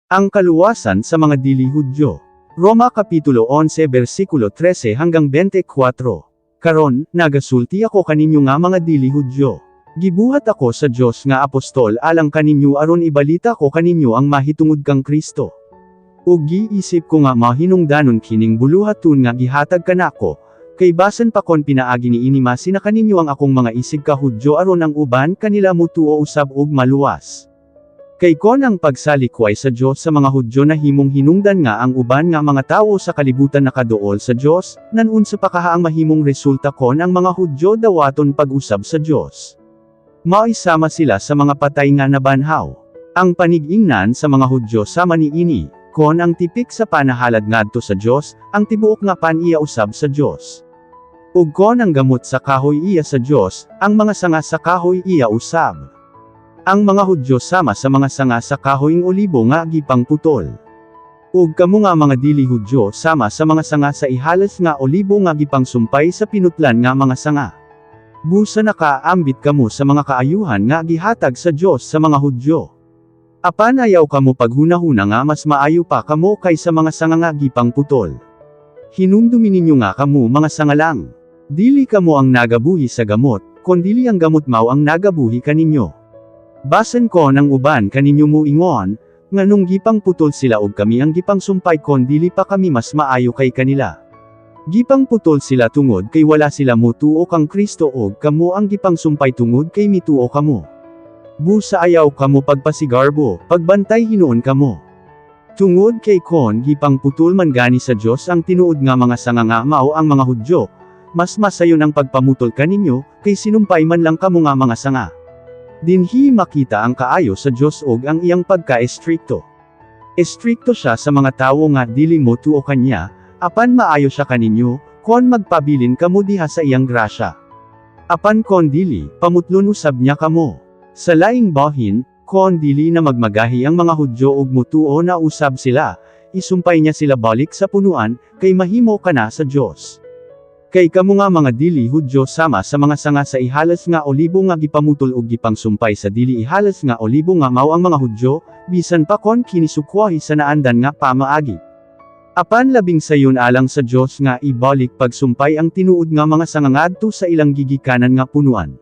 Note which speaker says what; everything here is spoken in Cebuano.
Speaker 1: Ang kaluwasan sa mga dili Hudyo. Roma Kapitulo 11 versikulo 13 hanggang 24. Karon, nagasulti ako kaninyo nga mga dili Hudyo. Gibuhat ako sa Dios nga apostol alang kaninyo aron ibalita ko kaninyo ang mahitungod kang Kristo. Ug giisip ko nga mahinungdanon kining buluhaton nga gihatag kanako, kay basan pa kon pinaagi niini masina kaninyo ang akong mga isig ka Hudyo aron ang uban kanila mutuo usab ug maluwas. Kay kon ang pagsalikway sa Dios sa mga Hudyo nahimong hinungdan nga ang uban nga mga tawo sa kalibutan nakaduol sa Dios, nanunsa pa kaha ang mahimong resulta kon ang mga Hudyo dawaton pag-usab sa Dios? Maisama sila sa mga patay nga nabanhaw. Ang panig-ingnan sa mga Hudyo sama niini, kon ang tipik sa panahalad ngadto sa Dios, ang tibuok nga pan iya usab sa Dios. Ug kon ang gamot sa kahoy iya sa Dios, ang mga sanga sa kahoy iya usab. Ang mga Hudyo sama sa mga sanga sa kahoyng olibo nga gipangputol. Ug kamo nga mga dili Hudyo sama sa mga sanga sa ihalas nga olibo nga gipangsumpay sa pinutlan nga mga sanga. Busa nakaambit kamo sa mga kaayuhan nga gihatag sa Dios sa mga Hudyo. Apan ayaw kamo paghunahuna nga mas maayo pa kamo kaysa mga sanga nga gipangputol. Hinumdumi ninyo nga kamo mga sanga lang. Dili kamo ang nagabuhi sa gamot, kondili ang gamot mao ang nagabuhi kaninyo. Basan kon ang uban kaninyo muingon, "Nganong gipangputol sila ug kami ang gipangsumpay kon dili pa kami mas maayo kay kanila?" Gipangputol sila tungod kay wala sila mutuo kang Kristo ug kamo ang gipangsumpay tungod kay mituo kamo. Busa ayaw kamo pagpasigarbo, pagbantay hinuon kamo. Tungod kay kon gipangputol man gani sa Dios ang tinuod nga mga sanga nga mao ang mga Hudyo, mas masayon ang pagpamutol kaninyo, kay sinumpay man lang kamo nga mga sanga. Dinhi makita ang kaayo sa Dios ug ang iyang pagka-estrikto. Estrikto siya sa mga tawo nga dili motuo kanya, apan maayo siya kaninyo, kon magpabilin kamo diha sa iyang grasya. Apan kon dili, pamutlon usab niya kamo. Sa laing bahin, kon dili na magmagahi ang mga Hudyo ug mutuo na usab sila, isumpay niya sila balik sa punuan, kay mahimo kana sa Dios. Kay kamo nga mga dili Hudyo sama sa mga sanga sa ihalas nga olibo nga gipamutol ug gipangsumpay sa dili ihalas nga olibo nga mao ang mga Hudyo, bisan pa kon kini sukwahi sa naandan nga pamaagi. Apan labing sayon alang sa Dios nga ibalik pagsumpay ang tinuod nga mga sanga ngadto sa ilang gigikanan nga punuan.